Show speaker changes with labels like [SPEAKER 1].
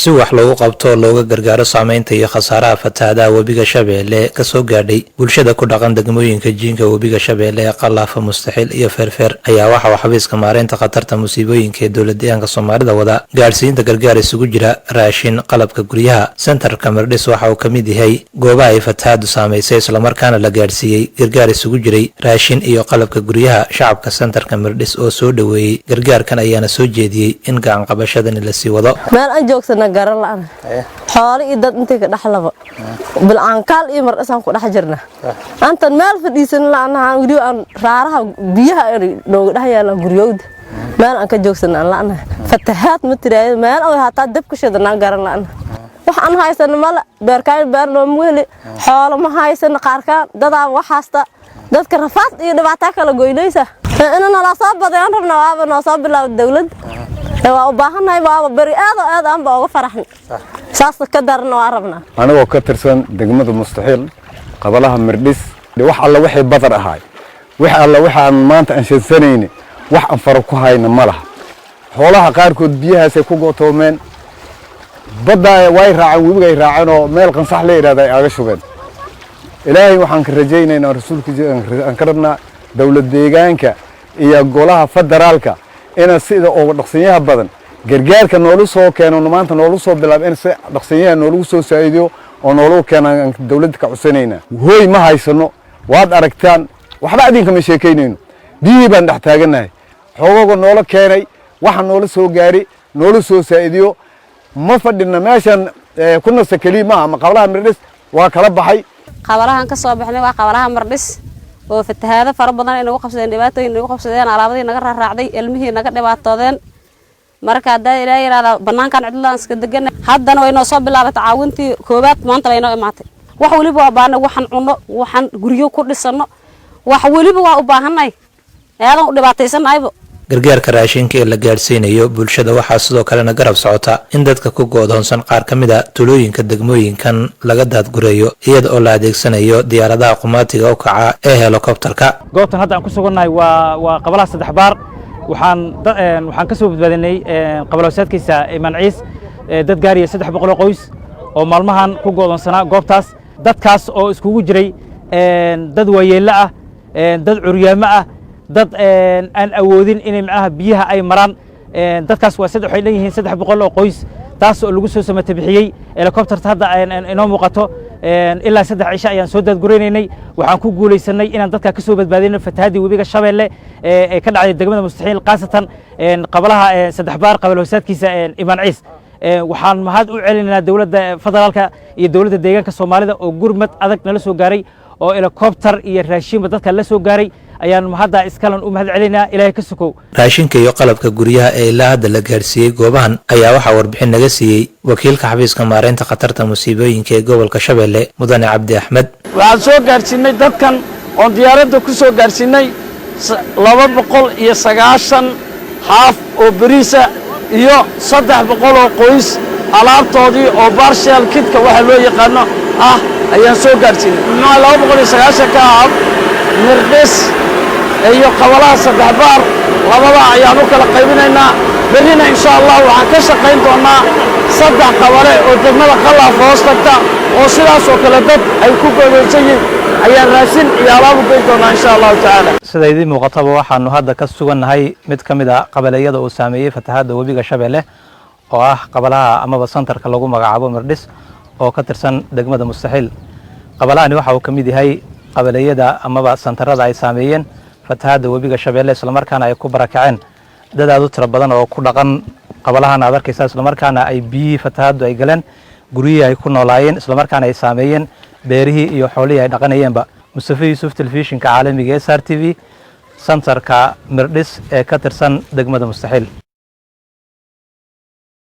[SPEAKER 1] Si wax loogu qabto oo looga gargaaro saameynta iyo khasaaraha fatahaadaha webiga Shabeelle kasoo gaadhay bulshada ku dhaqan degmooyinka jiinka webiga Shabeelle ee Qalaafa, Mustaxiil iyo Feerfeer, ayaa waxa uu xafiiska maareynta khatarta musiibooyinka ee dowlad deegaanka Soomaalida wada gaadhsiinta gargaar isugu jira raashin, qalabka guryaha. Sentarka Mirdhis waxa uu ka mid yahay goobaha ay fatahaadu saamaysay, islamarkaana la gaadhsiiyey gargaar isugu jiray raashin iyo qalabka guryaha. Shacabka sentarka Mirdhis oo soo dhoweeyey gargaarkan ayaana soo jeediyey in gacan qabashadani lasii wado.
[SPEAKER 2] Meel aan joogsana garan la'ana, xoolo iyo dad intay ka dhexlaba bilcaankaal iyo mardhasaan ku dhex jirna. Antan meel fadhiisan la'anaha, weli aan raaraha biyaha nooga dhex yaalaan guryowda. Meel aan ka joogsana aan la'anahay. Fatahaad ma tiraayo, meel aan hataa dab ka shidanaan garan la'ana. Wax aan haysano male, beerkaan beer nooma heli, xoolo ma haysano, qaarkaan dadaa wax haysta. Dadka rafaad iyo dhibaataa kala goynaysa. Ina nala soo badayaan rabna, waaba noo soo bilaaba dawladda, waa u baahannahay. Waaba beri aad oo aad aan ba uga faraxnay, saas ka darana waa rabnaa.
[SPEAKER 3] Anigoo ka tirsan degmada Mustaxiil, qabalaha Mirdhis, wax alla wixii badar ahaay, wax alla waxaan maanta anshansanayni, wax aan faro ku hayna ma laha. Xoolaha qaarkood biyahaasay ku go'toomeen, badda way raaceen, webigay raaceen oo meel Qansax la yidhahda ay aga shubeen. Ilaahay waxaan ka rajaynaynaa, rasuulka aan ka rabnaa, dowlad deegaanka iyo golaha federaalka ina sida uga dhaqsanyaha badan gargaarka noolu soo keeno, maanta noolu soo bilaab, in si dhaqsanyaha noolagu soo saa'idiyo oo noolagu keenaan dowladda ka codsanaynaa. Hooy ma haysano, waad aragtaan, waxba idinkama sheekaynayno. Biyihii baan dhex taagannahay. Xoogaga noola keenay, waxa noola soo gaari, noola soo saa'idiyo. Ma fadhina meeshan ku nasta keliya maaha ama qablaha Mirdhis waa kala baxay.
[SPEAKER 4] Qabalahan ka soo baxnay waa qabalaha Mardhis oo fatahaado fara badan ay nagu qabsadeen, dhibaatooyin nagu qabsadeen, alaabadii naga raaraacday, ilmihii naga dhibaatoodeen. Marka haddaa Ilaa yidhahdaa, banaankan cidlaan iska degan. Haddana way noo soo bilaabatay caawintii koowaad, maanta bay noo imaatay. Wax weliba waa baahana, waxaan cunno, waxaan guryo ku dhisano, wax weliba waa u baahanay, aadan u dhibaataysanahaybo.
[SPEAKER 1] Gargaarka raashinka ee la gaadhsiinayo bulshada waxaa sidoo kalena garab socota in dadka ku go'doonsan qaar ka mid a tulooyinka degmooyinkan laga daadgureeyo, iyada oo la adeegsanayo diyaaradaha qumaatiga u kaca ee helikobtarka.
[SPEAKER 5] Goobtan hadda aan ku sugannahay waa qabalaha Saddex Baar. Waxaan ka soo badbaadinay qabalowsaadkiisa Imaan Ciis dad gaaraya 300 oo qoys oo maalmahan ku go'doonsanaa goobtaas. Dadkaas oo iskugu jiray dad waayeello ah, dad curyaamo ah, dad aan awoodin inay macnaha biyaha ay maraan. Dadkaas waa saddex, waxay dhan yihiin 300 oo qoys, taas oo lagu soo samata bixiyey helicopterta hadda inoo muuqato. Ilaa 3 cisho ayaan soo daadguraynaynay. Waxaan ku guulaysanay inaan dadka ka soo badbaadino fatahaddii webiga Shabeelle ee ka dhacday degmada Mustaxiil, khaasatan qabalaha Saddex Baar, qabal hoosaadkiisa Imaan Ciis. Waxaan mahad u celinaynaa dowladda federaalka iyo dowladda deegaanka Soomaalida oo gurmad adag nala soo gaaray, oo helicopter iyo raashinba dadka la soo gaaray ayaan hadda iskalan u mahad celinaynaa, Ilaahay ka sokow.
[SPEAKER 1] Raashinka iyo qalabka guryaha ee ilaa hadda la gaadhsiiyey goobahan ayaa waxaa warbixin naga siiyey wakiilka xafiiska maareynta khatarta musiibooyinka ee gobolka Shabeelle, Mudane Cabdi Axmed.
[SPEAKER 6] Waxaan soo gaadhsiinay dadkan oon diyaaradda ku soo gaadhsiinay 290 haaf oo beriisa iyo 300 oo qoys alaabtoodii oo partial kitka waxa loo yaqaano ah ayaan soo gaadhsiinay. Muxuu 290-ka haaf Mirdhis iyo qabalaha Saddex Baar labada ayaan u kala qaybinaynaa. Berrina insha Allah waxaan ka shaqayn doonnaa saddex qabale oo degmada Qalaaf hoos tagta oo sidaas oo kale dad ay ku goodeysan yihiin ayaan raashin iyo alaab u geyn doonaa, insha Allahu tacaala.
[SPEAKER 1] Sida idiin muuqataba, waxaanu hadda ka sugannahay mid ka mid a qabaleeyada uu saameeyey fatahaadda webiga Shabeelle, oo ah qabalaha amaba santarka lagu magacaabo Mirdhis oo ka tirsan degmada Mustaxiil. Qabalahani waxa uu ka mid yahay qabaleeyada amaba santarada ay saameeyeen fatahaadda webiga Shabeelle, islamarkaana ay ku barakaceen dad aad u tiro badan oo ku dhaqan qabalahan aad arkaysa, islamarkaana ay biyihii fatahaaddu ay galeen guryihii ay ku noolaayeen, islamarkaana ay saameeyeen beerihii iyo xoolihii ay dhaqanayeenba. Mustafa Yuusuf, telefishinka caalamiga SR TV, santarka Mirdhis ee ka tirsan degmada Mustaxiil.